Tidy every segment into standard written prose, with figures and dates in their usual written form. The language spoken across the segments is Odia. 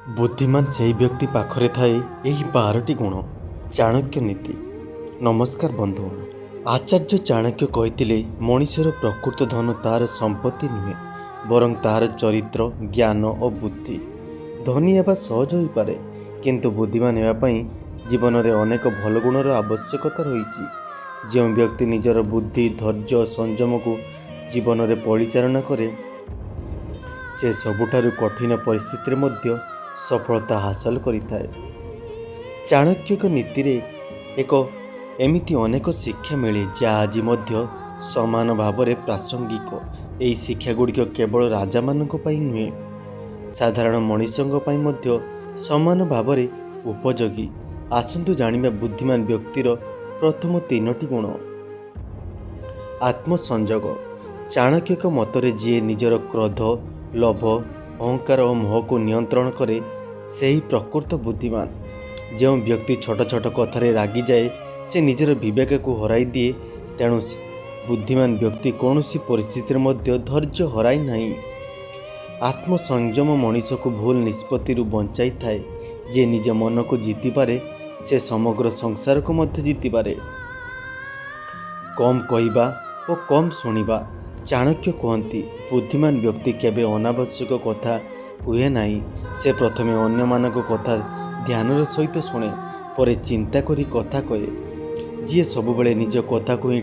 ବୁଦ୍ଧିମାନ ସେହି ବ୍ୟକ୍ତି ପାଖରେ ଥାଏ ଏହି 12ଟି ଗୁଣ। ଚାଣକ୍ୟ ନୀତି। ନମସ୍କାର ବନ୍ଧୁଗଣ, ଆଚାର୍ଯ୍ୟ ଚାଣକ୍ୟ କହିଥିଲେ, ମଣିଷର ପ୍ରକୃତ ଧନ ତାହାର ସମ୍ପତ୍ତି ନୁହେଁ, ବରଂ ତାହାର ଚରିତ୍ର, ଜ୍ଞାନ ଓ ବୁଦ୍ଧି। ଧନୀ ହେବା ସହଜ ହୋଇପାରେ, କିନ୍ତୁ ବୁଦ୍ଧିମାନ ହେବା ପାଇଁ ଜୀବନରେ ଅନେକ ଭଲ ଗୁଣର ଆବଶ୍ୟକତା ରହିଛି। ଯେଉଁ ବ୍ୟକ୍ତି ନିଜର ବୁଦ୍ଧି, ଧୈର୍ଯ୍ୟ ଓ ସଂଯମକୁ ଜୀବନରେ ପରିଚାଳନା କରେ, ସେ ସବୁଠାରୁ କଠିନ ପରିସ୍ଥିତିରେ ମଧ୍ୟ ସଫଳତା ହାସଲ କରିଥାଏ। ଚାଣକ୍ୟଙ୍କ ନୀତିରେ ଏକ ଏମିତି ଅନେକ ଶିକ୍ଷା ମିଳେ, ଯାହା ଆଜି ମଧ୍ୟ ସମାନ ଭାବରେ ପ୍ରାସଙ୍ଗିକ। ଏହି ଶିକ୍ଷାଗୁଡ଼ିକ କେବଳ ରାଜାମାନଙ୍କ ପାଇଁ ନୁହେଁ, ସାଧାରଣ ମଣିଷଙ୍କ ପାଇଁ ମଧ୍ୟ ସମାନ ଭାବରେ ଉପଯୋଗୀ। ଆସନ୍ତୁ ଜାଣିବା ବୁଦ୍ଧିମାନ ବ୍ୟକ୍ତିର ପ୍ରଥମ ତିନୋଟି ଗୁଣ। ଆତ୍ମସଂଯୋଗ। ଚାଣକ୍ୟଙ୍କ ମତରେ ଯିଏ ନିଜର କ୍ରୋଧ, ଲୋଭ, ଅହଙ୍କାର ଓ ମୋହକୁ ନିୟନ୍ତ୍ରଣ କରେ, ସେହି ପ୍ରକୃତ ବୁଦ୍ଧିମାନ। ଯେଉଁ ବ୍ୟକ୍ତି ଛୋଟ ଛୋଟ କଥାରେ ରାଗିଯାଏ, ସେ ନିଜର ବିବେକକୁ ହରାଇ ଦିଏ। ତେଣୁ ବୁଦ୍ଧିମାନ ବ୍ୟକ୍ତି କୌଣସି ପରିସ୍ଥିତିରେ ମଧ୍ୟ ଧୈର୍ଯ୍ୟ ହରାଏ ନାହିଁ। ଆତ୍ମସଂଯମ ମଣିଷକୁ ଭୁଲ ନିଷ୍ପତ୍ତିରୁ ବଞ୍ଚାଇଥାଏ। ଯିଏ ନିଜ ମନକୁ ଜିତିପାରେ, ସେ ସମଗ୍ର ସଂସାରକୁ ମଧ୍ୟ ଜିତିପାରେ। କମ୍ କହିବା ଓ କମ୍ ଶୁଣିବା। ଚାଣକ୍ୟ କୁହନ୍ତି, ବୁଦ୍ଧିମାନ ବ୍ୟକ୍ତି କେବେ ଅନାବଶ୍ୟକ କଥା କୁହେ ନାହିଁ। ସେ ପ୍ରଥମେ ଅନ୍ୟମାନଙ୍କ କଥା ଧ୍ୟାନର ସହିତ ଶୁଣେ, ପରେ ଚିନ୍ତା କରି କଥା କହେ। ଯିଏ ସବୁବେଳେ ନିଜ କଥାକୁ ହିଁ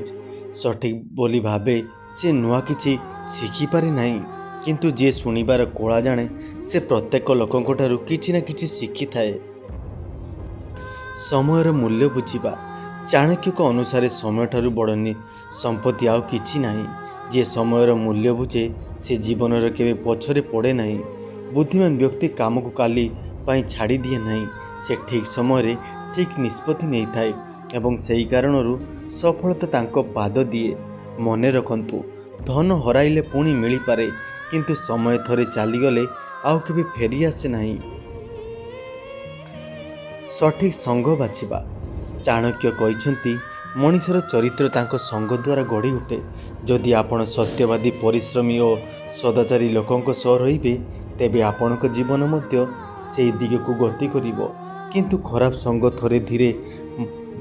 ସଠିକ୍ ବୋଲି ଭାବେ, ସେ ନୂଆ କିଛି ଶିଖିପାରେ ନାହିଁ। କିନ୍ତୁ ଯିଏ ଶୁଣିବାର କଳା ଜାଣେ, ସେ ପ୍ରତ୍ୟେକ ଲୋକଙ୍କଠାରୁ କିଛି ନା କିଛି ଶିଖିଥାଏ। ସମୟର ମୂଲ୍ୟ ବୁଝିବା। ଚାଣକ୍ୟଙ୍କ ଅନୁସାରେ ସମୟଠାରୁ ବଡ଼ ସମ୍ପତ୍ତି ଆଉ କିଛି ନାହିଁ। ଯିଏ ସମୟର ମୂଲ୍ୟ ବୁଝେ, ସେ ଜୀବନରେ କେବେ ପଛରେ ପଡ଼େ ନାହିଁ। ବୁଦ୍ଧିମାନ ବ୍ୟକ୍ତି କାମକୁ କାଲି ପାଇଁ ଛାଡ଼ିଦିଏ ନାହିଁ। ସେ ଠିକ୍ ସମୟରେ ଠିକ୍ ନିଷ୍ପତ୍ତି ନେଇଥାଏ ଏବଂ ସେହି କାରଣରୁ ସଫଳତା ତାଙ୍କ ପାଦ ଦିଏ। ମନେ ରଖନ୍ତୁ, ଧନ ହରାଇଲେ ପୁଣି ମିଳିପାରେ, କିନ୍ତୁ ସମୟ ଥରେ ଚାଲିଗଲେ ଆଉ କେବେ ଫେରିଆସେ ନାହିଁ। ସଠିକ୍ ସଙ୍ଗ ବାଛିବା। ଚାଣକ୍ୟ କହିଛନ୍ତି, ମଣିଷର ଚରିତ୍ର ତାଙ୍କ ସଙ୍ଗ ଦ୍ୱାରା ଗଢ଼ି ଉଠେ। ଯଦି ଆପଣ ସତ୍ୟବାଦୀ, ପରିଶ୍ରମୀ ଓ ସଦାଚାରୀ ଲୋକଙ୍କ ସହ ରହିବେ, ତେବେ ଆପଣଙ୍କ ଜୀବନ ମଧ୍ୟ ସେହି ଦିଗକୁ ଗତି କରିବ। କିନ୍ତୁ ଖରାପ ସଙ୍ଗ ଥରେ ଧୀରେ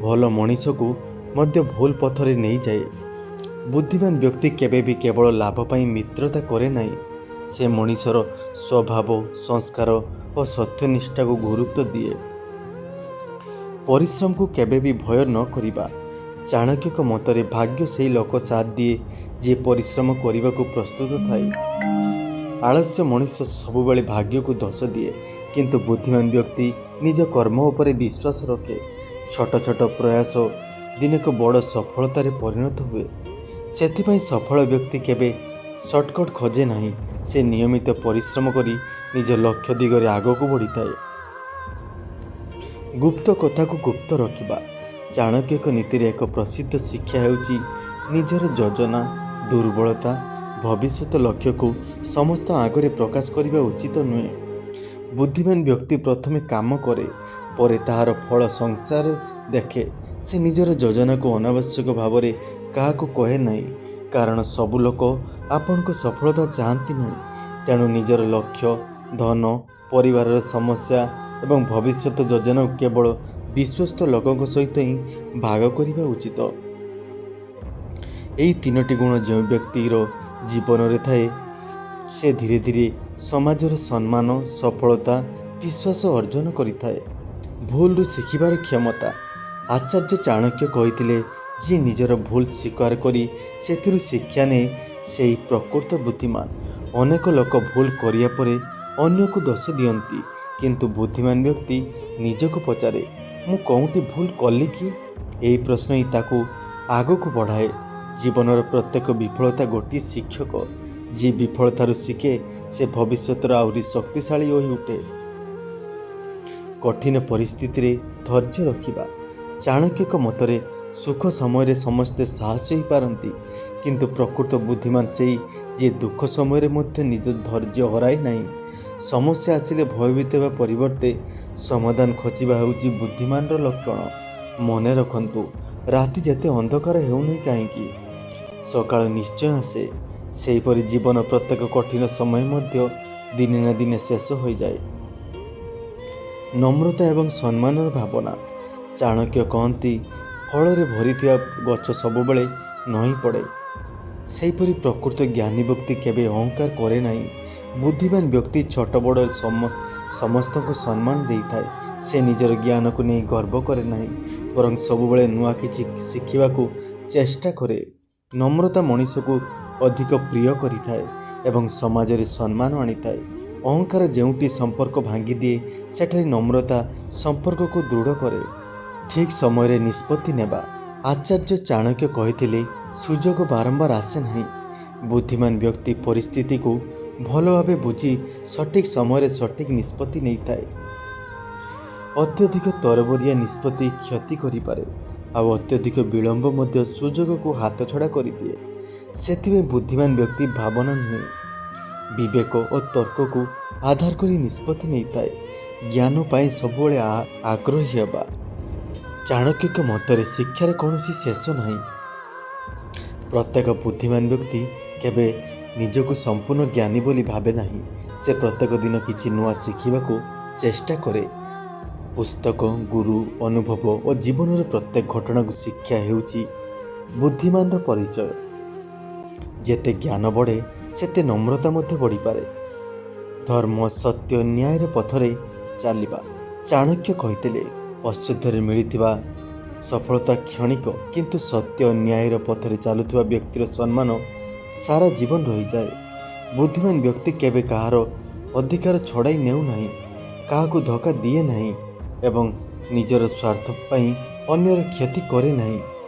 ଭଲ ମଣିଷକୁ ମଧ୍ୟ ଭୁଲ ପଥରେ ନେଇଯାଏ। ବୁଦ୍ଧିମାନ ବ୍ୟକ୍ତି କେବେ ବି କେବଳ ଲାଭ ପାଇଁ ମିତ୍ରତା କରେ ନାହିଁ। ସେ ମଣିଷର ସ୍ୱଭାବ, ସଂସ୍କାର ଓ ସତ୍ୟନିଷ୍ଠାକୁ ଗୁରୁତ୍ୱ ଦିଏ। ପରିଶ୍ରମକୁ କେବେ ବି ଭୟ ନ କରିବା। ଚାଣକ୍ୟଙ୍କ ମତରେ ଭାଗ୍ୟ ସେହି ଲୋକ ସାଥ ଦିଏ, ଯିଏ ପରିଶ୍ରମ କରିବାକୁ ପ୍ରସ୍ତୁତ ଥାଏ। ଆଳସ୍ୟ ମଣିଷ ସବୁବେଳେ ଭାଗ୍ୟକୁ ଦୋଷ ଦିଏ, କିନ୍ତୁ ବୁଦ୍ଧିମାନ ବ୍ୟକ୍ତି ନିଜ କର୍ମ ଉପରେ ବିଶ୍ୱାସ ରଖେ। ଛୋଟ ଛୋଟ ପ୍ରୟାସ ଦିନକୁ ବଡ଼ ସଫଳତାରେ ପରିଣତ ହୁଏ। ସେଥିପାଇଁ ସଫଳ ବ୍ୟକ୍ତି କେବେ ସର୍ଟକଟ୍ ଖୋଜେ ନାହିଁ। ସେ ନିୟମିତ ପରିଶ୍ରମ କରି ନିଜ ଲକ୍ଷ୍ୟ ଦିଗରେ ଆଗକୁ ବଢ଼ିଥାଏ। ଗୁପ୍ତ କଥାକୁ ଗୁପ୍ତ ରଖିବା। ଚାଣକ୍ୟଙ୍କ ନୀତିରେ ଏକ ପ୍ରସିଦ୍ଧ ଶିକ୍ଷା ହେଉଛି, ନିଜର ଯୋଜନା, ଦୁର୍ବଳତା, ଭବିଷ୍ୟତ ଲକ୍ଷ୍ୟକୁ ସମସ୍ତ ଆଗରେ ପ୍ରକାଶ କରିବା ଉଚିତ ନୁହେଁ। ବୁଦ୍ଧିମାନ ବ୍ୟକ୍ତି ପ୍ରଥମେ କାମ କରେ, ପରେ ତାହାର ଫଳ ସଂସାର ଦେଖେ। ସେ ନିଜର ଯୋଜନାକୁ ଅନାବଶ୍ୟକ ଭାବରେ କାହାକୁ କହେ ନାହିଁ, କାରଣ ସବୁ ଲୋକ ଆପଣଙ୍କ ସଫଳତା ଚାହାନ୍ତି ନାହିଁ। ତେଣୁ ନିଜର ଲକ୍ଷ୍ୟ, ଧନ, ପରିବାରର ସମସ୍ୟା ଏବଂ ଭବିଷ୍ୟତ ଯୋଜନାକୁ କେବଳ ବିଶ୍ୱସ୍ତ ଲୋକଙ୍କ ସହିତ ହିଁ ଭାଗ କରିବା ଉଚିତ। ଏହି ତିନୋଟି ଗୁଣ ଯେଉଁ ବ୍ୟକ୍ତିର ଜୀବନରେ ଥାଏ, ସେ ଧୀରେ ଧୀରେ ସମାଜର ସମ୍ମାନ, ସଫଳତା, ବିଶ୍ୱାସ ଅର୍ଜନ କରିଥାଏ। ଭୁଲରୁ ଶିଖିବାର କ୍ଷମତା। ଆଚାର୍ଯ୍ୟ ଚାଣକ୍ୟ କହିଥିଲେ, ଯିଏ ନିଜର ଭୁଲ ସ୍ୱୀକାର କରି ସେଥିରୁ ଶିକ୍ଷା ନିଏ, ସେହି ପ୍ରକୃତ ବୁଦ୍ଧିମାନ। ଅନେକ ଲୋକ ଭୁଲ କରିବା ପରେ ଅନ୍ୟକୁ ଦୋଷ ଦିଅନ୍ତି, କିନ୍ତୁ ବୁଦ୍ଧିମାନ ବ୍ୟକ୍ତି ନିଜକୁ ପଚାରେ, ମୁଁ କେଉଁଠି ଭୁଲ କଲି କି? ଏହି ପ୍ରଶ୍ନ ହିଁ ତାକୁ ଆଗକୁ ବଢ଼ାଏ। ଜୀବନର ପ୍ରତ୍ୟେକ ବିଫଳତା ଗୋଟିଏ ଶିକ୍ଷକ। ଯିଏ ବିଫଳତାରୁ ଶିଖେ, ସେ ଭବିଷ୍ୟତର ଆହୁରି ଶକ୍ତିଶାଳୀ ହୋଇଉଠେ। କଠିନ ପରିସ୍ଥିତିରେ ଧୈର୍ଯ୍ୟ ରଖିବା। ଚାଣକ୍ୟଙ୍କ ମତରେ ସୁଖ ସମୟରେ ସମସ୍ତେ ସାହସୀ ହୋଇପାରନ୍ତି, କିନ୍ତୁ ପ୍ରକୃତ ବୁଦ୍ଧିମାନ ସେହି ଯିଏ ଦୁଃଖ ସମୟରେ ମଧ୍ୟ ନିଜ ଧୈର୍ଯ୍ୟ ହରାଏ ନାହିଁ। ସମସ୍ୟା ଆସିଲେ ଭୟଭୀତ ହେବା ପରିବର୍ତ୍ତେ ସମାଧାନ ଖୋଜିବା ହେଉଛି ବୁଦ୍ଧିମାନର ଲକ୍ଷଣ। ମନେ ରଖନ୍ତୁ, ରାତି ଯେତେ ଅନ୍ଧକାର ହେଉନାହିଁ କାହିଁକି, ସକାଳ ନିଶ୍ଚୟ ଆସେ। ସେହିପରି ଜୀବନ ପ୍ରତ୍ୟେକ କଠିନ ସମୟ ମଧ୍ୟ ଦିନେ ନା ଦିନେ ଶେଷ ହୋଇଯାଏ। ନମ୍ରତା ଏବଂ ସମ୍ମାନର ଭାବନା। ଚାଣକ୍ୟ କହନ୍ତି, ଫଳରେ ଭରିଥିବା ଗଛ ସବୁବେଳେ ନଇଁ ପଡ଼େ। ସେହିପରି ପ୍ରକୃତ ଜ୍ଞାନୀ ବ୍ୟକ୍ତି କେବେ ଅହଙ୍କାର କରେ ନାହିଁ। ବୁଦ୍ଧିମାନ ବ୍ୟକ୍ତି ଛୋଟ ବଡ଼ ସମସ୍ତଙ୍କୁ ସମ୍ମାନ ଦେଇଥାଏ। ସେ ନିଜର ଜ୍ଞାନକୁ ନେଇ ଗର୍ବ କରେ ନାହିଁ, ବରଂ ସବୁବେଳେ ନୂଆ କିଛି ଶିଖିବାକୁ ଚେଷ୍ଟା କରେ। ନମ୍ରତା ମଣିଷକୁ ଅଧିକ ପ୍ରିୟ କରିଥାଏ ଏବଂ ସମାଜରେ ସମ୍ମାନ ଆଣିଥାଏ। ଅହଙ୍କାର ଯେଉଁଠି ସମ୍ପର୍କ ଭାଙ୍ଗିଦିଏ, ସେଠାରେ ନମ୍ରତା ସମ୍ପର୍କକୁ ଦୃଢ଼ କରେ। ଠିକ୍ ସମୟରେ ନିଷ୍ପତ୍ତି ନେବା। ଆଚାର୍ଯ୍ୟ ଚାଣକ୍ୟ କହିଥିଲେ, ସୁଯୋଗ ବାରମ୍ବାର ଆସେ ନାହିଁ। ବୁଦ୍ଧିମାନ ବ୍ୟକ୍ତି ପରିସ୍ଥିତିକୁ ଭଲ ଭାବେ ବୁଝି ସଠିକ୍ ସମୟରେ ସଠିକ୍ ନିଷ୍ପତ୍ତି ନେଇଥାଏ। ଅତ୍ୟଧିକ ତରବରିଆ ନିଷ୍ପତ୍ତି କ୍ଷତି କରିପାରେ, ଆଉ ଅତ୍ୟଧିକ ବିଳମ୍ବ ମଧ୍ୟ ସୁଯୋଗକୁ ହାତଛଡ଼ା କରିଦିଏ। ସେଥିପାଇଁ ବୁଦ୍ଧିମାନ ବ୍ୟକ୍ତି ଭାବନା ନୁହେଁ, ବିବେକ ଓ ତର୍କକୁ ଆଧାର କରି ନିଷ୍ପତ୍ତି ନେଇଥାଏ। ଜ୍ଞାନ ପାଇଁ ସବୁବେଳେ ଆଗ୍ରହୀ ହେବା। ଚାଣକ୍ୟଙ୍କ ମତରେ ଶିକ୍ଷାର କୌଣସି ଶେଷ ନାହିଁ। ପ୍ରତ୍ୟେକ ବୁଦ୍ଧିମାନ ବ୍ୟକ୍ତି କେବେ ନିଜକୁ ସମ୍ପୂର୍ଣ୍ଣ ଜ୍ଞାନୀ ବୋଲି ଭାବେ ନାହିଁ। ସେ ପ୍ରତ୍ୟେକ ଦିନ କିଛି ନୂଆ ଶିଖିବାକୁ ଚେଷ୍ଟା କରେ। ପୁସ୍ତକ, ଗୁରୁ, ଅନୁଭବ ଓ ଜୀବନର ପ୍ରତ୍ୟେକ ଘଟଣାକୁ ଶିକ୍ଷା ହେଉଛି ବୁଦ୍ଧିମାନର ପରିଚୟ। ଯେତେ ଜ୍ଞାନ ବଢ଼େ, ସେତେ ନମ୍ରତା ମଧ୍ୟ ବଢ଼ିପାରେ। ଧର୍ମ, ସତ୍ୟ, ନ୍ୟାୟର ପଥରେ ଚାଲିବା। ଚାଣକ୍ୟ କହିଥିଲେ, ଅଶୁଦ୍ଧରେ ମିଳିଥିବା ସଫଳତା କ୍ଷଣିକ, କିନ୍ତୁ ସତ୍ୟ ନ୍ୟାୟର ପଥରେ ଚାଲୁଥିବା ବ୍ୟକ୍ତିର ସମ୍ମାନ ସାରା ଜୀବନ ରହିଯାଏ। ବୁଦ୍ଧିମାନ ବ୍ୟକ୍ତି କେବେ କାହାର ଅଧିକାର ଛଡ଼ାଇ ନେଉନାହିଁ, କାହାକୁ ଧୋକା ଦିଏ ନାହିଁ ଏବଂ ନିଜର ସ୍ୱାର୍ଥ ପାଇଁ ଅନ୍ୟର କ୍ଷତି କରେ ନାହିଁ।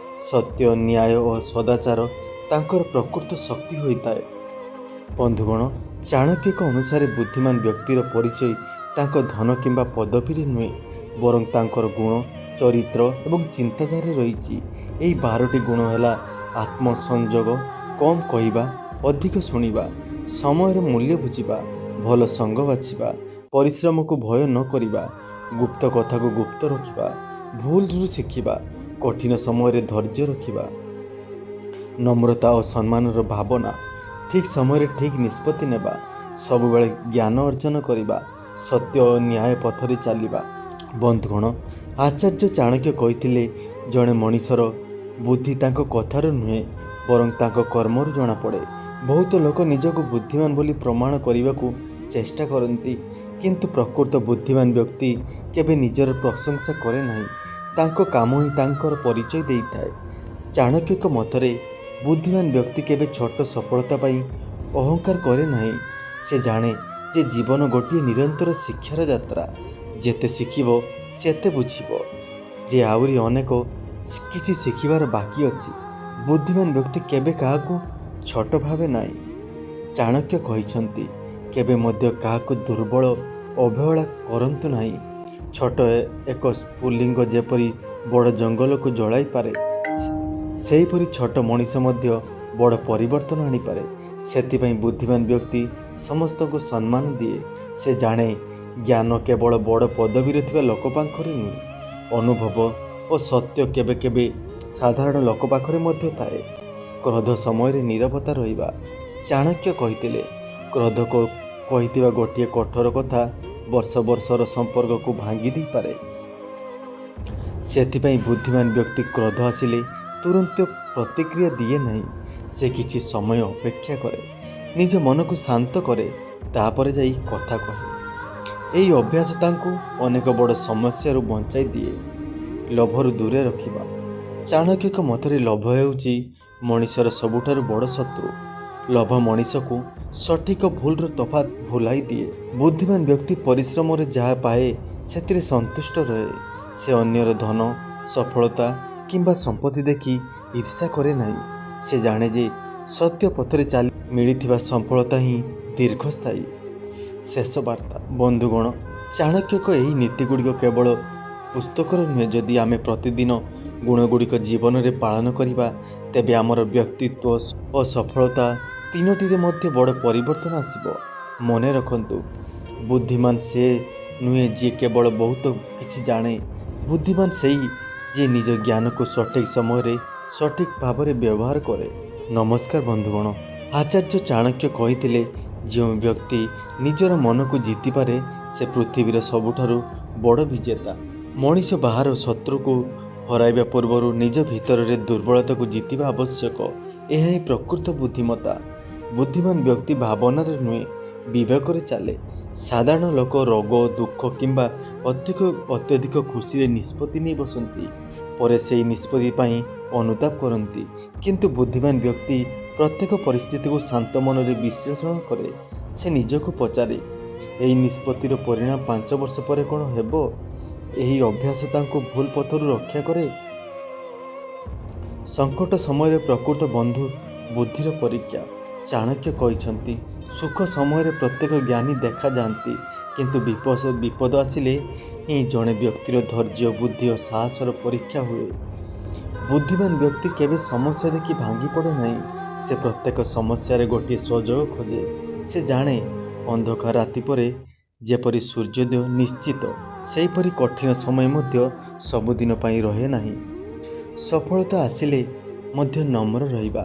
ସତ୍ୟ, ନ୍ୟାୟ ଓ ସଦାଚାର ତାଙ୍କର ପ୍ରକୃତ ଶକ୍ତି ହୋଇଥାଏ। ବନ୍ଧୁଗଣ, ଚାଣକ୍ୟଙ୍କ ଅନୁସାରେ ବୁଦ୍ଧିମାନ ବ୍ୟକ୍ତିର ପରିଚୟ ତାଙ୍କ ଧନ କିମ୍ବା ପଦବୀରେ ନୁହେଁ, ବରଂ ତାଙ୍କର ଗୁଣ, ଚରିତ୍ର ଏବଂ ଚିନ୍ତାଧାରାରେ ରହିଛି। ଏହି 12ଟି ଗୁଣ ହେଲା ଆତ୍ମସଂଯୋଗ, କମ୍ କହିବା, ଅଧିକ ଶୁଣିବା, ସମୟର ମୂଲ୍ୟ ବୁଝିବା, ଭଲ ସଙ୍ଗ ବାଛିବା, ପରିଶ୍ରମକୁ ଭୟ ନ କରିବା, ଗୁପ୍ତ କଥାକୁ ଗୁପ୍ତ ରଖିବା, ଭୁଲରୁ ଶିଖିବା, କଠିନ ସମୟରେ ଧୈର୍ଯ୍ୟ ରଖିବା, ନମ୍ରତା ଓ ସମ୍ମାନର ଭାବନା, ଠିକ୍ ସମୟରେ ଠିକ୍ ନିଷ୍ପତ୍ତି ନେବା, ସବୁବେଳେ ଜ୍ଞାନ ଅର୍ଜନ କରିବା, ସତ୍ୟ ଓ ନ୍ୟାୟ ପଥରେ ଚାଲିବା। ବନ୍ଧୁଗଣ, ଆଚାର୍ଯ୍ୟ ଚାଣକ୍ୟ କହିଥିଲେ, ଜଣେ ମଣିଷର ବୁଦ୍ଧି ତାଙ୍କ କଥାରୁ ନୁହେଁ, ବରଂ ତାଙ୍କ କର୍ମରୁ ଜଣାପଡ଼େ। ବହୁତ ଲୋକ ନିଜକୁ ବୁଦ୍ଧିମାନ ବୋଲି ପ୍ରମାଣ କରିବାକୁ ଚେଷ୍ଟା କରନ୍ତି, କିନ୍ତୁ ପ୍ରକୃତ ବୁଦ୍ଧିମାନ ବ୍ୟକ୍ତି କେବେ ନିଜର ପ୍ରଶଂସା କରେ ନାହିଁ। ତାଙ୍କ କାମ ହିଁ ତାଙ୍କର ପରିଚୟ ଦେଇଥାଏ। ଚାଣକ୍ୟଙ୍କ ମତରେ ବୁଦ୍ଧିମାନ ବ୍ୟକ୍ତି କେବେ ଛୋଟ ସଫଳତା ପାଇଁ ଅହଙ୍କାର କରେ ନାହିଁ। ସେ ଜାଣେ ଯେ ଜୀବନ ଗୋଟିଏ ନିରନ୍ତର ଶିକ୍ଷାର ଯାତ୍ରା। ଯେତେ ଶିଖିବ, ସେତେ ବୁଝିବ ଯେ ଆହୁରି ଅନେକ କିଛି ଶିଖିବାର ବାକି ଅଛି। ବୁଦ୍ଧିମାନ ବ୍ୟକ୍ତି କେବେ କାହାକୁ ଛୋଟ ଭାବେ ନାହିଁ। ଚାଣକ୍ୟ କହିଛନ୍ତି, କେବେ ମଧ୍ୟ କାହାକୁ ଦୁର୍ବଳ ଅବହେଳା କରନ୍ତୁ ନାହିଁ। ଛୋଟ ଏକ ସ୍ଫୁଲିଙ୍ଗ ଯେପରି ବଡ଼ ଜଙ୍ଗଲକୁ ଜଳାଇପାରେ, ସେହିପରି ଛୋଟ ମଣିଷ ମଧ୍ୟ ବଡ଼ ପରିବର୍ତ୍ତନ ଆଣିପାରେ। ସେଥିପାଇଁ ବୁଦ୍ଧିମାନ ବ୍ୟକ୍ତି ସମସ୍ତଙ୍କୁ ସମ୍ମାନ ଦିଏ। ସେ ଜାଣେ, ଜ୍ଞାନ କେବଳ ବଡ଼ ପଦବୀରେ ଥିବା ଲୋକ ପାଖରେ ନୁହେଁ, ଅନୁଭବ ଓ ସତ୍ୟ କେବେ କେବେ ସାଧାରଣ ଲୋକ ପାଖରେ ମଧ୍ୟ ଥାଏ। କ୍ରୋଧ ସମୟରେ ନୀରବତା ରହିବା। ଚାଣକ୍ୟ କହିଥିଲେ, କ୍ରୋଧ କହିଥିବା ଗୋଟିଏ କଠୋର କଥା ବର୍ଷ ବର୍ଷର ସମ୍ପର୍କକୁ ଭାଙ୍ଗି ଦେଇପାରେ। ସେଥିପାଇଁ ବୁଦ୍ଧିମାନ ବ୍ୟକ୍ତି କ୍ରୋଧ ଆସିଲେ ତୁରନ୍ତ ପ୍ରତିକ୍ରିୟା ଦିଏ ନାହିଁ। ସେ କିଛି ସମୟ ଅପେକ୍ଷା କରେ, ନିଜ ମନକୁ ଶାନ୍ତ କରେ, ତାପରେ ଯାଇ କଥା କହେ। ଏହି ଅଭ୍ୟାସ ତାଙ୍କୁ ଅନେକ ବଡ଼ ସମସ୍ୟାରୁ ବଞ୍ଚାଇ ଦିଏ। ଲୋଭରୁ ଦୂରେ ରଖିବା। ଚାଣକ୍ୟଙ୍କ ମତରେ ଲୋଭ ହେଉଛି ମଣିଷର ସବୁଠାରୁ ବଡ଼ ଶତ୍ରୁ। ଲୋଭ ମଣିଷକୁ ସଠିକ ଭୁଲର ତଫାତ୍ ଭୁଲାଇ ଦିଏ। ବୁଦ୍ଧିମାନ ବ୍ୟକ୍ତି ପରିଶ୍ରମରେ ଯାହା ପାଏ, ସେଥିରେ ସନ୍ତୁଷ୍ଟ ରହେ। ସେ ଅନ୍ୟର ଧନ, ସଫଳତା କିମ୍ବା ସମ୍ପତ୍ତି ଦେଖି ଈର୍ଷା କରେ ନାହିଁ। ସେ ଜାଣେ ଯେ ସତ୍ୟ ପଥରେ ଚାଲି ମିଳିଥିବା ସଫଳତା ହିଁ ଦୀର୍ଘସ୍ଥାୟୀ। ଶେଷ ବାର୍ତ୍ତା। ବନ୍ଧୁଗଣ, ଚାଣକ୍ୟଙ୍କ ଏହି ନୀତିଗୁଡ଼ିକ କେବଳ ପୁସ୍ତକର ନୁହେଁ। ଯଦି ଆମେ ପ୍ରତିଦିନ ଗୁଣଗୁଡ଼ିକ ଜୀବନରେ ପାଳନ କରିବା, ତେବେ ଆମର ବ୍ୟକ୍ତିତ୍ୱ ଓ ସଫଳତା ତିନୋଟିରେ ମଧ୍ୟ ବଡ଼ ପରିବର୍ତ୍ତନ ଆସିବ। ମନେ ରଖନ୍ତୁ, ବୁଦ୍ଧିମାନ ସେ ନୁହେଁ ଯିଏ କେବଳ ବହୁତ କିଛି ଜାଣେ। ବୁଦ୍ଧିମାନ ସେଇ ଯିଏ ନିଜ ଜ୍ଞାନକୁ ସଠିକ୍ ସମୟରେ ସଠିକ୍ ଭାବରେ ବ୍ୟବହାର କରେ। ନମସ୍କାର ବନ୍ଧୁଗଣ, ଆଚାର୍ଯ୍ୟ ଚାଣକ୍ୟ କହିଥିଲେ, ଯେଉଁ ବ୍ୟକ୍ତି ନିଜର ମନକୁ ଜିତିପାରେ, ସେ ପୃଥିବୀର ସବୁଠାରୁ ବଡ଼ ବିଜେତା। ମଣିଷ ବାହାର ଶତ୍ରୁକୁ ହରାଇବା ପୂର୍ବରୁ ନିଜ ଭିତରରେ ଦୁର୍ବଳତାକୁ ଜିତିବା ଆବଶ୍ୟକ। ଏହା ହିଁ ପ୍ରକୃତ ବୁଦ୍ଧିମତ୍ତା। ବୁଦ୍ଧିମାନ ବ୍ୟକ୍ତି ଭାବନାରେ ନୁହେଁ, ବିବେକରେ ଚାଲେ। ସାଧାରଣ ଲୋକ ରୋଗ, ଦୁଃଖ କିମ୍ବା ଅତ୍ୟଧିକ ଖୁସିରେ ନିଷ୍ପତ୍ତି ନେଇ ବସନ୍ତି। ପରେ ସେହି ନିଷ୍ପତ୍ତି ପାଇଁ ଅନୁତାପ କରନ୍ତି। କିନ୍ତୁ ବୁଦ୍ଧିମାନ ବ୍ୟକ୍ତି ପ୍ରତ୍ୟେକ ପରିସ୍ଥିତିକୁ ଶାନ୍ତ ମନରେ ବିଶ୍ଳେଷଣ କରେ। ସେ ନିଜକୁ ପଚାରେ, ଏହି ନିଷ୍ପତ୍ତିର ପରିଣାମ 5 ବର୍ଷ ପରେ କ'ଣ ହେବ? ଏହି ଅଭ୍ୟାସ ତାଙ୍କୁ ଭୁଲ ପଥରୁ ରକ୍ଷା କରେ। ସଙ୍କଟ ସମୟରେ ପ୍ରକୃତ ବନ୍ଧୁ ବୁଦ୍ଧିର ପରୀକ୍ଷା। ଚାଣକ୍ୟ କହିଛନ୍ତି, ସୁଖ ସମୟରେ ପ୍ରତ୍ୟେକ ଜ୍ଞାନୀ ଦେଖାଯାଆନ୍ତି, କିନ୍ତୁ ବିପଦ ଆସିଲେ ହିଁ ଜଣେ ବ୍ୟକ୍ତିର ଧୈର୍ଯ୍ୟ, ବୁଦ୍ଧି ଓ ସାହସର ପରୀକ୍ଷା ହୁଏ। ବୁଦ୍ଧିମାନ ବ୍ୟକ୍ତି କେବେ ସମସ୍ୟା ଦେଖି ଭାଙ୍ଗି ପଡ଼େ ନାହିଁ। ସେ ପ୍ରତ୍ୟେକ ସମସ୍ୟାରେ ଗୋଟିଏ ସୁଯୋଗ ଖୋଜେ। ସେ ଜାଣେ, ଅନ୍ଧକାର ରାତି ପରେ ଯେପରି ସୂର୍ଯ୍ୟୋଦୟ ନିଶ୍ଚିତ, ସେହିପରି କଠିନ ସମୟ ମଧ୍ୟ ସବୁଦିନ ପାଇଁ ରହେ ନାହିଁ। ସଫଳତା ଆସିଲେ ମଧ୍ୟ ନମ୍ର ରହିବା।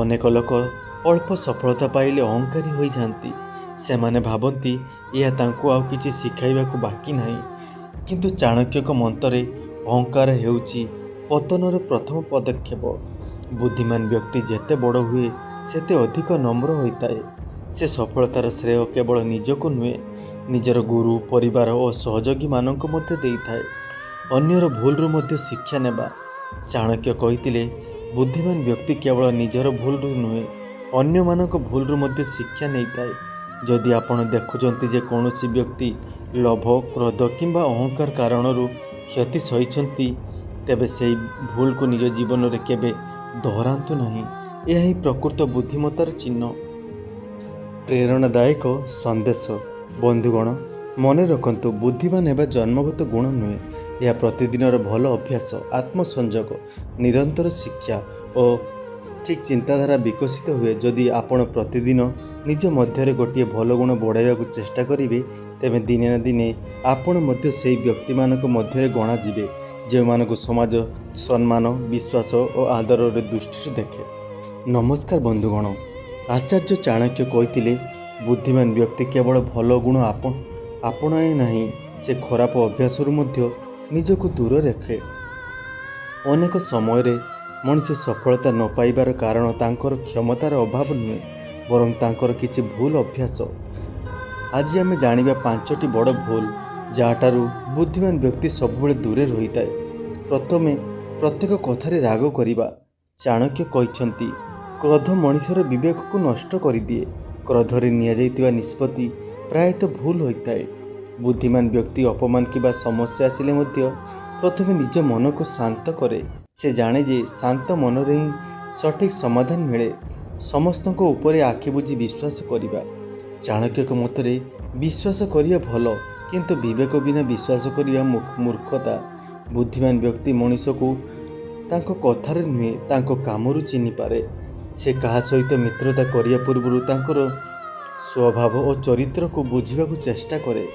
ଅନେକ ଲୋକ ଅଳ୍ପ ସଫଳତା ପାଇଲେ ଅହଙ୍କାରୀ ହୋଇଯାଆନ୍ତି। ସେମାନେ ଭାବନ୍ତି, ଏହା ତାଙ୍କୁ ଆଉ କିଛି ଶିଖାଇବାକୁ ବାକି ନାହିଁ। କିନ୍ତୁ ଚାଣକ୍ୟଙ୍କ ମତରେ ଅହଙ୍କାର ହେଉଛି ପତନର ପ୍ରଥମ ପଦକ୍ଷେପ। ବୁଦ୍ଧିମାନ ବ୍ୟକ୍ତି ଯେତେ ବଡ଼ ହୁଏ, ସେତେ ଅଧିକ ନମ୍ର ହୋଇଥାଏ। ସେ ସଫଳତାର ଶ୍ରେୟ କେବଳ ନିଜକୁ ନୁହେଁ, ନିଜର ଗୁରୁ, ପରିବାର ଓ ସହଯୋଗୀମାନଙ୍କୁ ମଧ୍ୟ ଦେଇଥାଏ। ଅନ୍ୟର ଭୁଲରୁ ମଧ୍ୟ ଶିକ୍ଷା ନେବା। ଚାଣକ୍ୟ କହିଥିଲେ, ବୁଦ୍ଧିମାନ ବ୍ୟକ୍ତି କେବଳ ନିଜର ଭୁଲରୁ ନୁହେଁ, ଅନ୍ୟମାନଙ୍କ ଭୁଲରୁ ମଧ୍ୟ ଶିକ୍ଷା ନେଇଥାଏ। ଯଦି ଆପଣ ଦେଖୁଛନ୍ତି ଯେ କୌଣସି ବ୍ୟକ୍ତି ଲୋଭ, କ୍ରୋଧ କିମ୍ବା ଅହଙ୍କାର କାରଣରୁ କ୍ଷତି ସହିଛନ୍ତି, ତେବେ ସେହି ଭୁଲକୁ ନିଜ ଜୀବନରେ କେବେ ଦୋହରାନ୍ତୁ ନାହିଁ। ଏହା ହିଁ ପ୍ରକୃତ ବୁଦ୍ଧିମତ୍ତାର ଚିହ୍ନ। ପ୍ରେରଣାଦାୟକ ସନ୍ଦେଶ। ବନ୍ଧୁଗଣ, ମନେ ରଖନ୍ତୁ, ବୁଦ୍ଧିମାନ ହେବା ଜନ୍ମଗତ ଗୁଣ ନୁହେଁ। ଏହା ପ୍ରତିଦିନର ଭଲ ଅଭ୍ୟାସ, ଆତ୍ମସଂଯୋଗ, ନିରନ୍ତର ଶିକ୍ଷା ଓ ଠିକ୍ ଚିନ୍ତାଧାରା ବିକଶିତ ହୁଏ। ଯଦି ଆପଣ ପ୍ରତିଦିନ ନିଜ ମଧ୍ୟରେ ଗୋଟିଏ ଭଲ ଗୁଣ ବଢ଼ାଇବାକୁ ଚେଷ୍ଟା କରିବେ, ତେବେ ଦିନେ ନା ଦିନେ ଆପଣ ମଧ୍ୟ ସେହି ବ୍ୟକ୍ତିମାନଙ୍କ ମଧ୍ୟରେ ଗଣାଯିବେ, ଯେଉଁମାନଙ୍କୁ ସମାଜ ସମ୍ମାନ, ବିଶ୍ୱାସ ଓ ଆଦରର ଦୃଷ୍ଟିରୁ ଦେଖେ। ନମସ୍କାର ବନ୍ଧୁଗଣ। ଆଚାର୍ଯ୍ୟ ଚାଣକ୍ୟ କହିଥିଲେ, ବୁଦ୍ଧିମାନ ବ୍ୟକ୍ତି କେବଳ ଭଲ ଗୁଣ ଆପଣାଏ ନାହିଁ, ସେ ଖରାପ ଅଭ୍ୟାସରୁ ମଧ୍ୟ ନିଜକୁ ଦୂର ରଖେ। ଅନେକ ସମୟରେ ମଣିଷ ସଫଳତା ନ ପାଇବାର କାରଣ ତାଙ୍କର କ୍ଷମତାର ଅଭାବ ନୁହେଁ, ବରଂ ତାଙ୍କର କିଛି ଭୁଲ ଅଭ୍ୟାସ। ଆଜି ଆମେ ଜାଣିବା ପାଞ୍ଚଟି ବଡ଼ ଭୁଲ, ଯାହାଠାରୁ ବୁଦ୍ଧିମାନ ବ୍ୟକ୍ତି ସବୁବେଳେ ଦୂରେ ରହିଥାଏ। ପ୍ରଥମେ, ପ୍ରତ୍ୟେକ କଥାରେ ରାଗ କରିବା। ଚାଣକ୍ୟ କହିଛନ୍ତି, କ୍ରୋଧ ମଣିଷର ବିବେକକୁ ନଷ୍ଟ କରିଦିଏ। କ୍ରୋଧରେ ନିଆଯାଇଥିବା ନିଷ୍ପତ୍ତି ପ୍ରାୟତଃ ଭୁଲ ହୋଇଥାଏ। ବୁଦ୍ଧିମାନ ବ୍ୟକ୍ତି ଅପମାନ କିମ୍ବା ସମସ୍ୟା ଆସିଲେ ମଧ୍ୟ ପ୍ରଥମେ ନିଜ ମନକୁ ଶାନ୍ତ କରେ। ସେ ଜାଣେ ଯେ ଶାନ୍ତ ମନରେ ହିଁ ସଠିକ୍ ସମାଧାନ ମିଳେ। ସମସ୍ତଙ୍କ ଉପରେ ଆଖି ବୁଜି ବିଶ୍ୱାସ କରିବା। ଚାଣକ୍ୟଙ୍କ ମତରେ ବିଶ୍ୱାସ କରିବା ଭଲ, କିନ୍ତୁ ବିବେକ ବିନା ବିଶ୍ୱାସ କରିବା ମୂର୍ଖତା। ବୁଦ୍ଧିମାନ ବ୍ୟକ୍ତି ମଣିଷକୁ ତାଙ୍କ କଥାରେ ନୁହେଁ, ତାଙ୍କ କାମରୁ ଚିହ୍ନିପାରେ। ସେ କାହା ସହିତ ମିତ୍ରତା କରିବା ପୂର୍ବରୁ ତାଙ୍କର ସ୍ୱଭାବ ଓ ଚରିତ୍ରକୁ ବୁଝିବାକୁ ଚେଷ୍ଟା କରେ।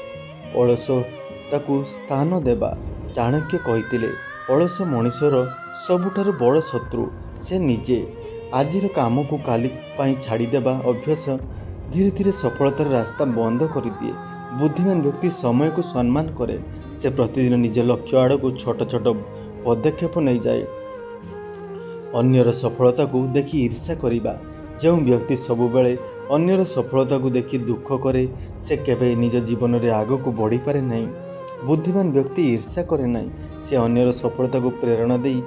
ଅଳସତାକୁ ସ୍ଥାନ ଦେବା। ଚାଣକ୍ୟ କହିଥିଲେ, ଅଳସ ମଣିଷର ସବୁଠାରୁ ବଡ଼ ଶତ୍ରୁ ସେ ନିଜେ। ଆଜିର କାମକୁ କାଲି ପାଇଁ ଛାଡ଼ିଦେବା ଅଭ୍ୟାସ ଧୀରେ ଧୀରେ ସଫଳତାର ରାସ୍ତା ବନ୍ଦ କରିଦିଏ। ବୁଦ୍ଧିମାନ ବ୍ୟକ୍ତି ସମୟକୁ ସମ୍ମାନ କରେ। ସେ ପ୍ରତିଦିନ ନିଜ ଲକ୍ଷ୍ୟ ଆଡ଼କୁ ଛୋଟ ଛୋଟ ପଦକ୍ଷେପ ନେଇଯାଏ। ଅନ୍ୟର ସଫଳତାକୁ ଦେଖି ଈର୍ଷା କରିବା। ଯେଉଁ ବ୍ୟକ୍ତି ସବୁବେଳେ ଅନ୍ୟର ସଫଳତାକୁ ଦେଖି ଦୁଃଖ କରେ, ସେ କେବେ ନିଜ ଜୀବନରେ ଆଗକୁ ବଢ଼ିପାରେ ନାହିଁ। ବୁଦ୍ଧିମାନ ବ୍ୟକ୍ତି ଈର୍ଷା କରେ ନାହିଁ। ସେ ଅନ୍ୟର ସଫଳତାକୁ ପ୍ରେରଣା ଦେଇ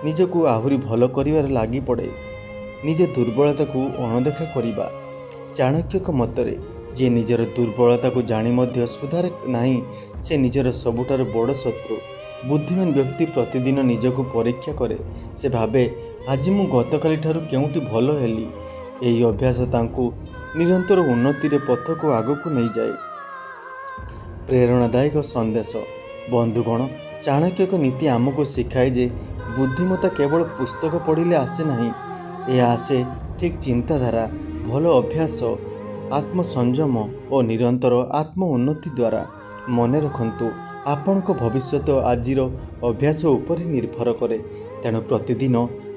ନିଜକୁ ଆହୁରି ଭଲ କରିବାରେ ଲାଗିପଡ଼େ। ନିଜ ଦୁର୍ବଳତାକୁ ଅଣଦେଖା କରିବା। ଚାଣକ୍ୟଙ୍କ ମତରେ ଯିଏ ନିଜର ଦୁର୍ବଳତାକୁ ଜାଣି ମଧ୍ୟ ସୁଧାରେ ନାହିଁ, ସେ ନିଜର ସବୁଠାରୁ ବଡ଼ ଶତ୍ରୁ। ବୁଦ୍ଧିମାନ ବ୍ୟକ୍ତି ପ୍ରତିଦିନ ନିଜକୁ ପରୀକ୍ଷା କରେ। ସେ ଭାବେ, ଆଜି ମୁଁ ଗତକାଲି ଠାରୁ କେଉଁଠି ଭଲ ହେଲି? ଏହି ଅଭ୍ୟାସ ତାଙ୍କୁ ନିରନ୍ତର ଉନ୍ନତିର ପଥକୁ ଆଗକୁ ନେଇଯାଏ। ପ୍ରେରଣାଦାୟକ ସନ୍ଦେଶ। ବନ୍ଧୁଗଣ, ଚାଣକ୍ୟଙ୍କ ନୀତି ଆମକୁ ଶିଖାଏ ଯେ ବୁଦ୍ଧିମତ୍ତା କେବଳ ପୁସ୍ତକ ପଢ଼ିଲେ ଆସେ ନାହିଁ। ଏହା ଆସେ ଠିକ୍ ଚିନ୍ତାଧାରା, ଭଲ ଅଭ୍ୟାସ, ଆତ୍ମସଂଯମ ଓ ନିରନ୍ତର ଆତ୍ମ ଉନ୍ନତି ଦ୍ୱାରା। ମନେ ରଖନ୍ତୁ, ଆପଣଙ୍କ ଭବିଷ୍ୟତ ଆଜିର ଅଭ୍ୟାସ ଉପରେ ନିର୍ଭର କରେ। ତେଣୁ ପ୍ରତିଦିନ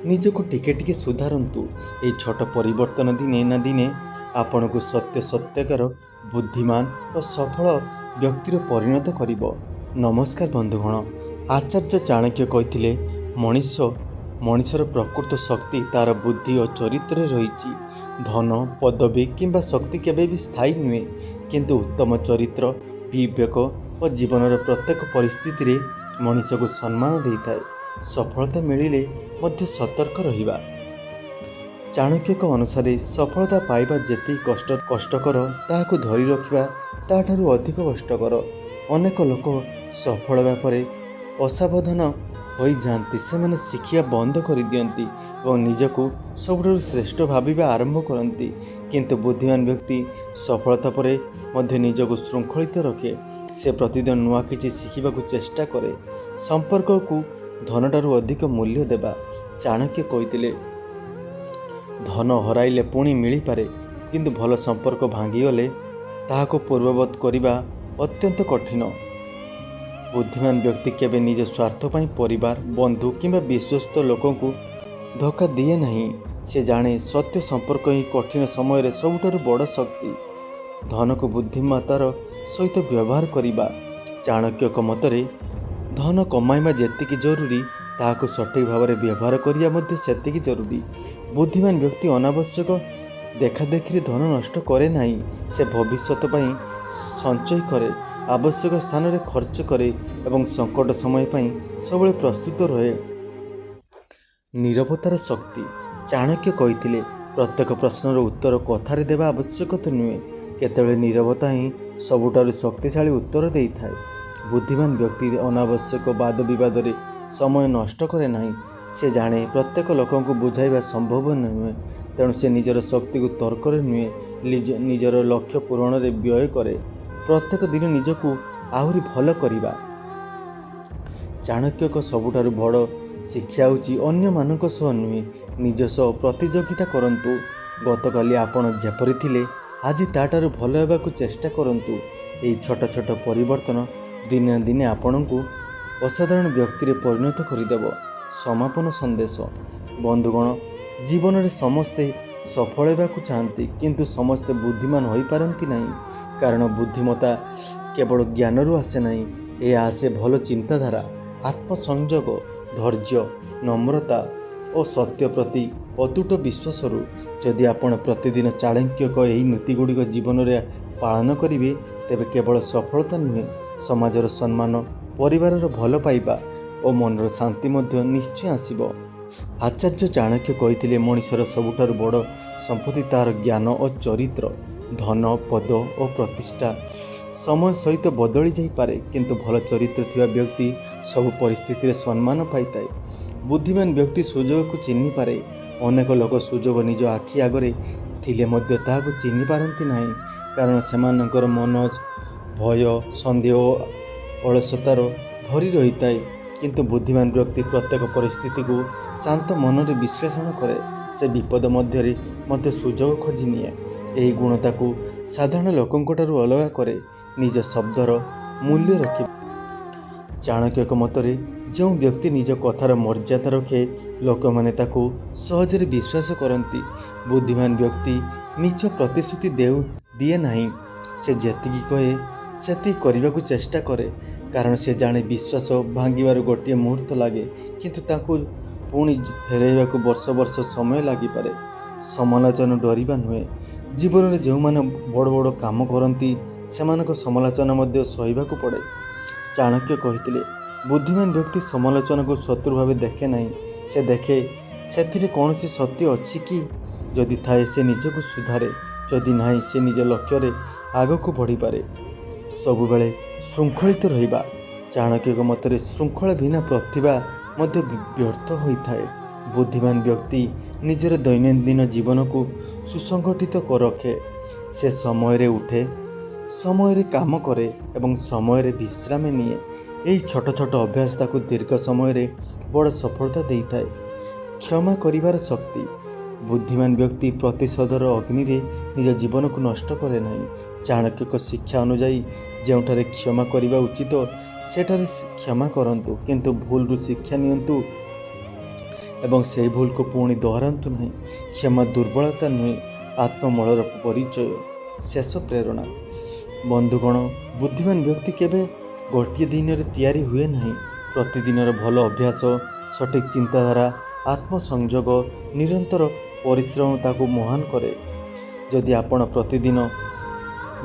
ନିଜକୁ ଟିକେ ଟିକେ ସୁଧାରନ୍ତୁ। ଏହି ଛୋଟ ପରିବର୍ତ୍ତନ ଦିନେ ନା ଦିନେ ଆପଣଙ୍କୁ ସତ୍ୟ ସତ୍ୟକାର ବୁଦ୍ଧିମାନ ଓ ସଫଳ ବ୍ୟକ୍ତିରେ ପରିଣତ କରିବ। ନମସ୍କାର ବନ୍ଧୁଗଣ। ଆଚାର୍ଯ୍ୟ ଚାଣକ୍ୟ କହିଥିଲେ, ମଣିଷର ପ୍ରକୃତ ଶକ୍ତି ତାର ବୁଦ୍ଧି ଓ ଚରିତ୍ରରେ ରହିଛି। ଧନ, ପଦବୀ କିମ୍ବା ଶକ୍ତି କେବେ ବି ସ୍ଥାୟୀ ନୁହେଁ, କିନ୍ତୁ ଉତ୍ତମ ଚରିତ୍ର, ବିବେକ ଓ ଜୀବନର ପ୍ରତ୍ୟେକ ପରିସ୍ଥିତିରେ ମଣିଷକୁ ସମ୍ମାନ ଦେଇଥାଏ। ସଫଳତା ମିଳିଲେ ମଧ୍ୟ ସତର୍କ ରହିବା। ଚାଣକ୍ୟଙ୍କ ଅନୁସାରେ ସଫଳତା ପାଇବା ଯେତିକି କଷ୍ଟକର, ତାହାକୁ ଧରି ରଖିବା ତାଠାରୁ ଅଧିକ କଷ୍ଟକର। ଅନେକ ଲୋକ ସଫଳ ହେବା ପରେ ଅସାବଧାନ ହୋଇଯାଆନ୍ତି। ସେମାନେ ଶିଖିବା ବନ୍ଦ କରିଦିଅନ୍ତି ଏବଂ ନିଜକୁ ସବୁଠାରୁ ଶ୍ରେଷ୍ଠ ଭାବିବା ଆରମ୍ଭ କରନ୍ତି। କିନ୍ତୁ ବୁଦ୍ଧିମାନ ବ୍ୟକ୍ତି ସଫଳତା ପରେ ମଧ୍ୟ ନିଜକୁ ଶୃଙ୍ଖଳିତ ରଖେ। ସେ ପ୍ରତିଦିନ ନୂଆ କିଛି ଶିଖିବାକୁ ଚେଷ୍ଟା କରେ। ସମ୍ପର୍କକୁ ଧନଠାରୁ ଅଧିକ ମୂଲ୍ୟ ଦେବା। ଚାଣକ୍ୟ କହିଥିଲେ, ଧନ ହରାଇଲେ ପୁଣି ମିଳିପାରେ, କିନ୍ତୁ ଭଲ ସମ୍ପର୍କ ଭାଙ୍ଗିଗଲେ ତାହାକୁ ପୂର୍ବବତ୍ କରିବା ଅତ୍ୟନ୍ତ କଠିନ। ବୁଦ୍ଧିମାନ ବ୍ୟକ୍ତି କେବେ ନିଜ ସ୍ୱାର୍ଥ ପାଇଁ ପରିବାର, ବନ୍ଧୁ କିମ୍ବା ବିଶ୍ୱସ୍ତ ଲୋକଙ୍କୁ ଧୋକା ଦିଏ ନାହିଁ। ସେ ଜାଣେ, ସତ୍ୟ ସମ୍ପର୍କ ହିଁ କଠିନ ସମୟରେ ସବୁଠାରୁ ବଡ଼ ଶକ୍ତି। ଧନକୁ ବୁଦ୍ଧିମତାର ସହିତ ବ୍ୟବହାର କରିବା। ଚାଣକ୍ୟଙ୍କ ମତରେ ଧନ କମାଇବା ଯେତିକି ଜରୁରୀ, ତାହାକୁ ସଠିକ୍ ଭାବରେ ବ୍ୟବହାର କରିବା ମଧ୍ୟ ସେତିକି ଜରୁରୀ। ବୁଦ୍ଧିମାନ ବ୍ୟକ୍ତି ଅନାବଶ୍ୟକ ଦେଖାଦେଖିରେ ଧନ ନଷ୍ଟ କରେ ନାହିଁ। ସେ ଭବିଷ୍ୟତ ପାଇଁ ସଞ୍ଚୟ କରେ, ଆବଶ୍ୟକ ସ୍ଥାନରେ ଖର୍ଚ୍ଚ କରେ ଏବଂ ସଙ୍କଟ ସମୟ ପାଇଁ ସବୁବେଳେ ପ୍ରସ୍ତୁତ ରହେ। ନୀରବତାର ଶକ୍ତି। ଚାଣକ୍ୟ କହିଥିଲେ, ପ୍ରତ୍ୟେକ ପ୍ରଶ୍ନର ଉତ୍ତର କଥାରେ ଦେବା ଆବଶ୍ୟକତା ନୁହେଁ। କେତେବେଳେ ନୀରବତା ହିଁ ସବୁଠାରୁ ଶକ୍ତିଶାଳୀ ଉତ୍ତର ଦେଇଥାଏ। ବୁଦ୍ଧିମାନ ବ୍ୟକ୍ତି ଅନାବଶ୍ୟକ ବାଦ ବିବାଦରେ ସମୟ ନଷ୍ଟ କରେ ନାହିଁ। ସେ ଜାଣେ, ପ୍ରତ୍ୟେକ ଲୋକଙ୍କୁ ବୁଝାଇବା ସମ୍ଭବ ନୁହେଁ। ତେଣୁ ସେ ନିଜର ଶକ୍ତିକୁ ତର୍କରେ ନୁହେଁ, ନିଜର ଲକ୍ଷ୍ୟ ପୂରଣରେ ବ୍ୟୟ କରେ। ପ୍ରତ୍ୟେକ ଦିନ ନିଜକୁ ଆହୁରି ଭଲ କରିବା। ଚାଣକ୍ୟଙ୍କ ସବୁଠାରୁ ବଡ଼ ଶିକ୍ଷା ହେଉଛି, ଅନ୍ୟମାନଙ୍କ ସହ ନୁହେଁ, ନିଜ ସହ ପ୍ରତିଯୋଗିତା କରନ୍ତୁ। ଗତକାଲି ଆପଣ ଯେପରି ଥିଲେ, ଆଜି ତାଠାରୁ ଭଲ ହେବାକୁ ଚେଷ୍ଟା କରନ୍ତୁ। ଏହି ଛୋଟ ଛୋଟ ପରିବର୍ତ୍ତନ ଦିନେ ନା ଦିନେ ଆପଣଙ୍କୁ ଅସାଧାରଣ ବ୍ୟକ୍ତିରେ ପରିଣତ କରିଦେବ। ସମାପନ ସନ୍ଦେଶ। ବନ୍ଧୁଗଣ, ଜୀବନରେ ସମସ୍ତେ ସଫଳ ହେବାକୁ ଚାହାନ୍ତି, କିନ୍ତୁ ସମସ୍ତେ ବୁଦ୍ଧିମାନ ହୋଇପାରନ୍ତି ନାହିଁ। କାରଣ ବୁଦ୍ଧିମତା କେବଳ ଜ୍ଞାନରୁ ଆସେ ନାହିଁ। ଏହା ଆସେ ଭଲ ଚିନ୍ତାଧାରା, ଆତ୍ମସଂଯୋଗ, ଧୈର୍ଯ୍ୟ, ନମ୍ରତା ଓ ସତ୍ୟ ପ୍ରତି ଅତୁଟ ବିଶ୍ୱାସରୁ। ଯଦି ଆପଣ ପ୍ରତିଦିନ ଚାଣକ୍ୟଙ୍କ ଏହି ନୀତିଗୁଡ଼ିକ ଜୀବନରେ ପାଳନ କରିବେ, ତେବେ କେବଳ ସଫଳତା ନୁହେଁ, ସମାଜର ସମ୍ମାନ, ପରିବାରର ଭଲ ପାଇବା ଓ ମନର ଶାନ୍ତି ମଧ୍ୟ ନିଶ୍ଚୟ ଆସିବ। ଆଚାର୍ଯ୍ୟ ଚାଣକ୍ୟ କହିଥିଲେ, ମଣିଷର ସବୁଠାରୁ ବଡ଼ ସମ୍ପତ୍ତି ତାହାର ଜ୍ଞାନ ଓ ଚରିତ୍ର। ଧନ, ପଦ ଓ ପ୍ରତିଷ୍ଠା ସମୟ ସହିତ ବଦଳି ଯାଇପାରେ, କିନ୍ତୁ ଭଲ ଚରିତ୍ର ଥିବା ବ୍ୟକ୍ତି ସବୁ ପରିସ୍ଥିତିରେ ସମ୍ମାନ ପାଇଥାଏ। ବୁଦ୍ଧିମାନ ବ୍ୟକ୍ତି ସୁଯୋଗକୁ ଚିହ୍ନିପାରେ। ଅନେକ ଲୋକ ସୁଯୋଗ ନିଜ ଆଖି ଆଗରେ ଥିଲେ ମଧ୍ୟ ତାହାକୁ ଚିହ୍ନି ପାରନ୍ତି ନାହିଁ, କାରଣ ସେମାନଙ୍କର ମନ ଭୟ, ସନ୍ଦେହ ଓ ଅଳସତାର ଭରି ରହିଥାଏ। କିନ୍ତୁ ବୁଦ୍ଧିମାନ ବ୍ୟକ୍ତି ପ୍ରତ୍ୟେକ ପରିସ୍ଥିତିକୁ ଶାନ୍ତ ମନରେ ବିଶ୍ଳେଷଣ କରେ। ସେ ବିପଦ ମଧ୍ୟରେ ମଧ୍ୟ ସୁଯୋଗ ଖୋଜି ନିଏ। ଏହି ଗୁଣ ତାକୁ ସାଧାରଣ ଲୋକଙ୍କଠାରୁ ଅଲଗା କରେ। ନିଜ ଶବ୍ଦର ମୂଲ୍ୟ ରଖିବା। ଚାଣକ୍ୟଙ୍କ ମତରେ ଯେଉଁ ବ୍ୟକ୍ତି ନିଜ କଥାର ମର୍ଯ୍ୟାଦା ରଖେ, ଲୋକମାନେ ତାକୁ ସହଜରେ ବିଶ୍ୱାସ କରନ୍ତି। ବୁଦ୍ଧିମାନ ବ୍ୟକ୍ତି ମିଛ ପ୍ରତିଶ୍ରୁତି ଦିଏ ନାହିଁ। ସେ ଯେତିକି କହେ, ସେତିକି କରିବାକୁ ଚେଷ୍ଟା କରେ, କାରଣ ସେ ଜାଣେ, ବିଶ୍ୱାସ ଭାଙ୍ଗିବାରୁ ଗୋଟିଏ ମୁହୂର୍ତ୍ତ ଲାଗେ, କିନ୍ତୁ ତାକୁ ପୁଣି ଫେରାଇବାକୁ ବର୍ଷ ବର୍ଷ ସମୟ ଲାଗିପାରେ। ସମାଲୋଚନା ଡରିବା ନୁହେଁ। ଜୀବନରେ ଯେଉଁମାନେ ବଡ଼ ବଡ଼ କାମ କରନ୍ତି, ସେମାନଙ୍କ ସମାଲୋଚନା ମଧ୍ୟ ସହିବାକୁ ପଡ଼େ। ଚାଣକ୍ୟ କହିଥିଲେ, ବୁଦ୍ଧିମାନ ବ୍ୟକ୍ତି ସମାଲୋଚନାକୁ ଶତ୍ରୁ ଭାବେ ଦେଖେ ନାହିଁ। ସେ ଦେଖେ, ସେଥିରେ କୌଣସି ସତ୍ୟ ଅଛି କି? ଯଦି ଥାଏ, ସେ ନିଜକୁ ସୁଧାରେ। ଯଦି ନାହିଁ, ସେ ନିଜ ଲକ୍ଷ୍ୟରେ ଆଗକୁ ବଢ଼ିପାରେ। ସବୁବେଳେ ଶୃଙ୍ଖଳିତ ରହିବା। ଚାଣକ୍ୟଙ୍କ ମତରେ ଶୃଙ୍ଖଳା ବିନା ପ୍ରତିଭା ମଧ୍ୟ ବ୍ୟର୍ଥ ହୋଇଥାଏ। ବୁଦ୍ଧିମାନ ବ୍ୟକ୍ତି ନିଜର ଦୈନନ୍ଦିନ ଜୀବନକୁ ସୁସଂଗଠିତ ରଖେ। ସେ ସମୟରେ ଉଠେ, ସମୟରେ କାମ କରେ ଏବଂ ସମୟରେ ବିଶ୍ରାମ ନିଏ। ଏହି ଛୋଟ ଛୋଟ ଅଭ୍ୟାସ ତାକୁ ଦୀର୍ଘ ସମୟରେ ବଡ଼ ସଫଳତା ଦେଇଥାଏ। କ୍ଷମା କରିବାର ଶକ୍ତି। ବୁଦ୍ଧିମାନ ବ୍ୟକ୍ତି ପ୍ରତିଶୋଧର ଅଗ୍ନିରେ ନିଜ ଜୀବନକୁ ନଷ୍ଟ କରେ ନାହିଁ। ଚାଣକ୍ୟଙ୍କ ଶିକ୍ଷା ଅନୁଯାୟୀ, ଯେଉଁଠାରେ କ୍ଷମା କରିବା ଉଚିତ, ସେଠାରେ କ୍ଷମା କରନ୍ତୁ, କିନ୍ତୁ ଭୁଲରୁ ଶିକ୍ଷା ନିଅନ୍ତୁ ଏବଂ ସେହି ଭୁଲକୁ ପୁଣି ଦୋହରାନ୍ତୁ ନାହିଁ। କ୍ଷମା ଦୁର୍ବଳତା ନୁହେଁ, ଆତ୍ମବଳର ପରିଚୟ। ଶେଷ ପ୍ରେରଣା। ବନ୍ଧୁଗଣ, ବୁଦ୍ଧିମାନ ବ୍ୟକ୍ତି କେବେ ଗୋଟିଏ ଦିନରେ ତିଆରି ହୁଏ ନାହିଁ। ପ୍ରତିଦିନର ଭଲ ଅଭ୍ୟାସ, ସଠିକ୍ ଚିନ୍ତାଧାରା, ଆତ୍ମସଂଯୋଗ, ନିରନ୍ତର ପରିଶ୍ରମ ତାକୁ ମହାନ କରେ। ଯଦି ଆପଣ ପ୍ରତିଦିନ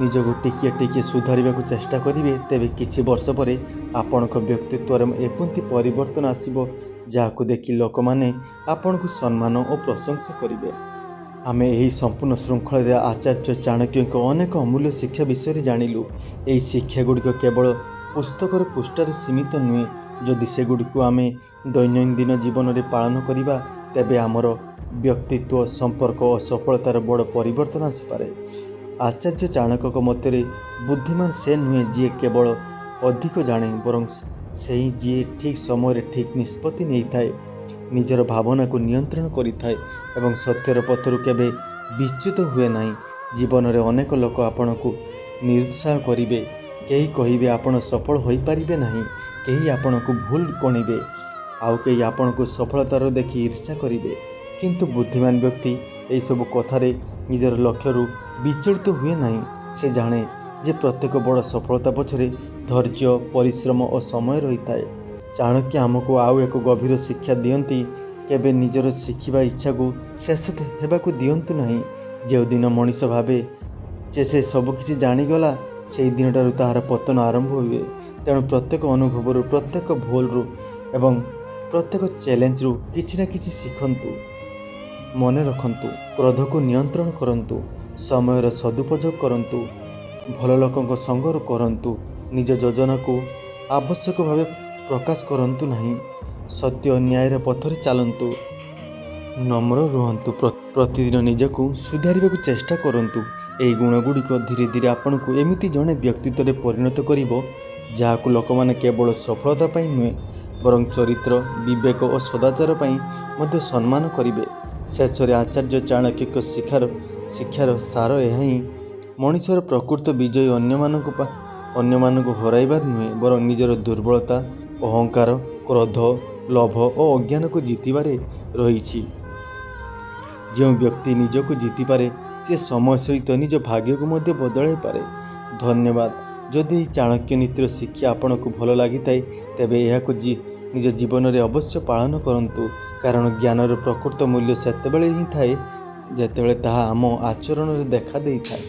ନିଜକୁ ଟିକିଏ ଟିକିଏ ସୁଧାରିବାକୁ ଚେଷ୍ଟା କରିବେ, ତେବେ କିଛି ବର୍ଷ ପରେ ଆପଣଙ୍କ ବ୍ୟକ୍ତିତ୍ୱରେ ଏମିତି ପରିବର୍ତ୍ତନ ଆସିବ, ଯାହାକୁ ଦେଖି ଲୋକମାନେ ଆପଣଙ୍କୁ ସମ୍ମାନ ଓ ପ୍ରଶଂସା କରିବେ। ଆମେ ଏହି ସମ୍ପୂର୍ଣ୍ଣ ଶୃଙ୍ଖଳାରେ ଆଚାର୍ଯ୍ୟ ଚାଣକ୍ୟଙ୍କ ଅନେକ ଅମୂଲ୍ୟ ଶିକ୍ଷା ବିଷୟରେ ଜାଣିଲୁ। ଏହି ଶିକ୍ଷାଗୁଡ଼ିକ କେବଳ ପୁସ୍ତକର ପୃଷ୍ଠାରେ ସୀମିତ ନୁହେଁ। ଯଦି ସେଗୁଡ଼ିକୁ ଆମେ ଦୈନନ୍ଦିନ ଜୀବନରେ ପାଳନ କରିବା, ତେବେ ଆମର ବ୍ୟକ୍ତିତ୍ୱ, ସମ୍ପର୍କ ଓ ସଫଳତାର ବଡ଼ ପରିବର୍ତ୍ତନ ଆସିପାରେ। ଆଚାର୍ଯ୍ୟ ଚାଣକ୍ୟଙ୍କ ମତରେ ବୁଦ୍ଧିମାନ ସେ ନୁହେଁ ଯିଏ କେବଳ ଅଧିକ ଜାଣେ, ବରଂ ସେହି ଯିଏ ଠିକ୍ ସମୟରେ ଠିକ୍ ନିଷ୍ପତ୍ତି ନେଇଥାଏ, ନିଜର ଭାବନାକୁ ନିୟନ୍ତ୍ରଣ କରିଥାଏ ଏବଂ ସତ୍ୟର ପଥରୁ କେବେ ବିଚ୍ୟୁତ ହୁଏ ନାହିଁ। ଜୀବନରେ ଅନେକ ଲୋକ ଆପଣଙ୍କୁ ନିରୁତ୍ସାହ କରିବେ। କେହି କହିବେ ଆପଣ ସଫଳ ହୋଇପାରିବେ ନାହିଁ, କେହି ଆପଣଙ୍କୁ ଭୁଲ ଗଣିବେ, ଆଉ କେହି ଆପଣଙ୍କୁ ସଫଳତାର ଦେଖି ଈର୍ଷା କରିବେ। କିନ୍ତୁ ବୁଦ୍ଧିମାନ ବ୍ୟକ୍ତି ଏହିସବୁ କଥାରେ ନିଜର ଲକ୍ଷ୍ୟରୁ ବିଚଳିତ ହୁଏ ନାହିଁ। ସେ ଜାଣେ ଯେ ପ୍ରତ୍ୟେକ ବଡ଼ ସଫଳତା ପଛରେ ଧୈର୍ଯ୍ୟ, ପରିଶ୍ରମ ଓ ସମୟ ରହିଥାଏ। ଚାଣକ୍ୟ ଆମକୁ ଆଉ ଏକ ଗଭୀର ଶିକ୍ଷା ଦିଅନ୍ତି: କେବେ ନିଜର ଶିଖିବା ଇଚ୍ଛାକୁ ଶେଷ ହେବାକୁ ଦିଅନ୍ତୁ ନାହିଁ। ଯେଉଁଦିନ ମଣିଷ ଭାବେ ଯେ ସେ ସବୁକିଛି ଜାଣିଗଲା, ସେହି ଦିନଠାରୁ ତାହାର ପତନ ଆରମ୍ଭ ହୁଏ। ତେଣୁ ପ୍ରତ୍ୟେକ ଅନୁଭବରୁ, ପ୍ରତ୍ୟେକ ଭୁଲରୁ ଏବଂ ପ୍ରତ୍ୟେକ ଚ୍ୟାଲେଞ୍ଜରୁ କିଛି ନା କିଛି ଶିଖନ୍ତୁ, ମନେ ରଖନ୍ତୁ, କ୍ରୋଧକୁ ନିୟନ୍ତ୍ରଣ କରନ୍ତୁ, ସମୟର ସଦୁପଯୋଗ କରନ୍ତୁ, ଭଲ ଲୋକଙ୍କ ସଙ୍ଗ କରନ୍ତୁ, ନିଜ ଯୋଜନାକୁ ଆବଶ୍ୟକ ଭାବେ ପ୍ରକାଶ କରନ୍ତୁ ନାହିଁ, ସତ୍ୟ ନ୍ୟାୟର ପଥରେ ଚାଲନ୍ତୁ, ନମ୍ର ରୁହନ୍ତୁ, ପ୍ରତିଦିନ ନିଜକୁ ସୁଧାରିବାକୁ ଚେଷ୍ଟା କରନ୍ତୁ। ଏହି ଗୁଣଗୁଡ଼ିକ ଧୀରେ ଧୀରେ ଆପଣଙ୍କୁ ଏମିତି ଜଣେ ବ୍ୟକ୍ତିତ୍ୱରେ ପରିଣତ କରିବ, ଯାହାକୁ ଲୋକମାନେ କେବଳ ସଫଳତା ପାଇଁ ନୁହେଁ, ବରଂ ଚରିତ୍ର, ବିବେକ ଓ ସଦାଚାର ପାଇଁ ମଧ୍ୟ ସମ୍ମାନ କରିବେ। ଶେଷରେ ଆଚାର୍ଯ୍ୟ ଚାଣକ୍ୟଙ୍କ ଶିକ୍ଷାର ସାର ଏହା ହିଁ: ମଣିଷର ପ୍ରକୃତ ବିଜୟ ଅନ୍ୟମାନଙ୍କୁ ହରାଇବାରେ ନୁହେଁ, ବରଂ ନିଜର ଦୁର୍ବଳତା, ଅହଙ୍କାର, କ୍ରୋଧ, ଲୋଭ ଓ ଅଜ୍ଞାନକୁ ଜିତିବାରେ ରହିଛି। ଯେଉଁ ବ୍ୟକ୍ତି ନିଜକୁ ଜିତିପାରେ, ସେ ସମୟ ସହିତ ନିଜ ଭାଗ୍ୟକୁ ମଧ୍ୟ ବଦଳାଇପାରେ। ଧନ୍ୟବାଦ। ଯଦି ଏହି ଚାଣକ୍ୟ ନୀତିର ଶିକ୍ଷା ଆପଣଙ୍କୁ ଭଲ ଲାଗିଥାଏ, ତେବେ ଏହାକୁ ନିଜ ଜୀବନରେ ଅବଶ୍ୟ ପାଳନ କରନ୍ତୁ, କାରଣ ଜ୍ଞାନର ପ୍ରକୃତ ମୂଲ୍ୟ ସେତେବେଳେ ହିଁ ଥାଏ, ଯେତେବେଳେ ତାହା ଆମ ଆଚରଣରେ ଦେଖା ଦେଇଥାଏ।